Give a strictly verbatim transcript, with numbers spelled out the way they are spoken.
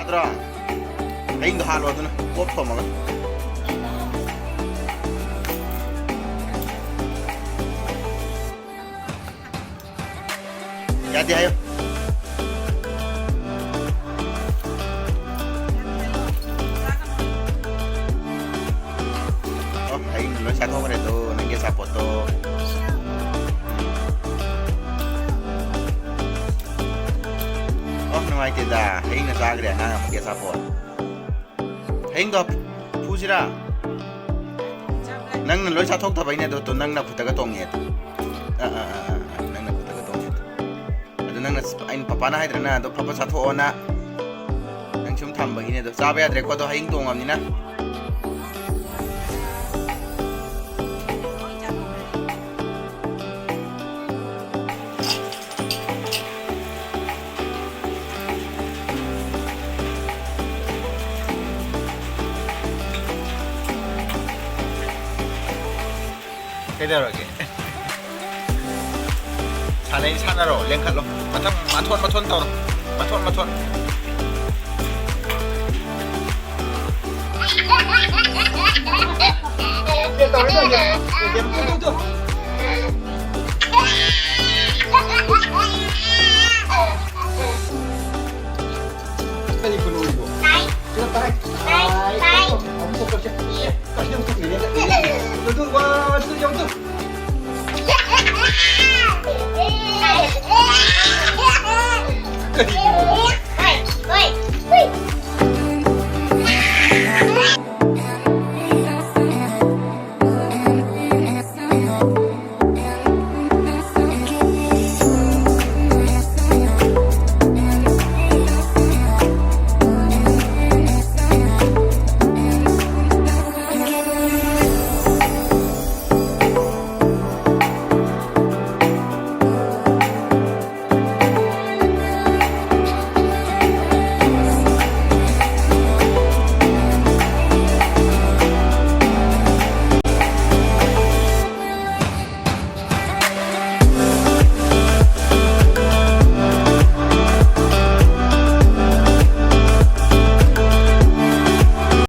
ꯅꯠꯇ꯭ꯔꯣ? ꯍꯌꯤꯡꯗꯣ ꯍꯥꯠꯂꯣ ꯑꯗꯨꯅ, ꯄꯣꯞ ꯊꯣꯝꯃꯒ꯫ ꯌꯥꯗꯦ ꯍꯥꯏꯌꯣ꯫ ꯑꯣ, ꯍꯌꯤꯡꯅ ꯂꯣꯏ ꯆꯥꯊꯣꯛꯈ꯭ꯔꯦꯗꯣ, ꯅꯪꯒꯤ ꯑꯆꯥꯄꯣꯠꯇꯣ꯫ ꯑꯣ, ꯅꯨꯡꯉꯥꯏꯇꯦꯗ, ꯍꯌꯤꯡꯅ ꯆꯥꯈ꯭ꯔꯦ ꯑꯉꯥꯡ ꯑꯃꯒꯤ ꯑꯆꯥꯄꯣꯠ꯫ ꯍꯌꯤꯡꯗꯣ ꯐꯨꯁꯤꯔꯥ? ꯅꯪꯅ ꯂꯣꯏ ꯆꯥꯊꯣꯛꯇꯕꯩꯅꯦ ꯑꯗꯣ, ꯇꯣ, ꯅꯪ ꯅꯈꯨꯠꯇꯒ ꯇꯣꯡꯉꯦ ꯑꯗꯣ꯫ ꯑꯥ, ꯑꯥ, ꯑꯥ, ꯑꯥ, ꯑꯥ, ꯅꯪ ꯅꯈꯨꯠꯇꯒ ꯇꯣꯡꯉꯦ ꯑꯗꯣ꯫ ꯑꯗꯣ ꯅꯪꯅ, ꯑꯩꯅ, ꯄꯄꯥꯅ ꯍꯥꯏꯗ꯭ꯔꯅ ꯑꯗꯣ ꯐꯕ ꯆꯥꯊꯣꯛꯑꯣꯅ? ꯅꯪ ꯁꯨꯝ ꯊꯝꯕꯒꯤꯅꯦ ꯑꯗꯣ, ꯆꯥꯕ ꯌꯥꯗ꯭ꯔꯦꯀꯣ ꯑꯗꯣ, ꯍꯌꯤꯡ ꯇꯣꯡꯉꯕꯅꯤꯅ꯫ ꯀꯩꯗꯧꯔꯒꯦ? ꯁꯥꯟꯅꯩ, ꯁꯥꯟꯅꯔꯣ, ꯂꯦꯡꯈꯠꯂꯣ꯫ ꯃꯊꯪ ꯃꯊꯣꯟ ꯃꯊꯣꯟ ꯇꯧꯔꯣ꯫ ꯃꯊꯣꯟ ꯃꯊꯣꯟ꯫ ꯀꯔꯤ ꯈꯨꯅꯣꯛꯅꯣ? ꯁꯤꯗ ꯇꯥꯏ꯫ ꯇꯥꯏ, ꯇꯥꯏ꯫ ꯑꯃꯨꯛ ꯇꯧꯁꯦ꯫ ꯀꯔꯤꯅꯣ ꯇꯧꯔꯤꯁꯦ? ꯇꯨ, ꯇꯨ, ꯋꯥꯟ, ꯇꯨ, ꯌꯥꯎ, ꯇꯨ꯫ ꯀꯔꯤꯒꯤꯅꯣ?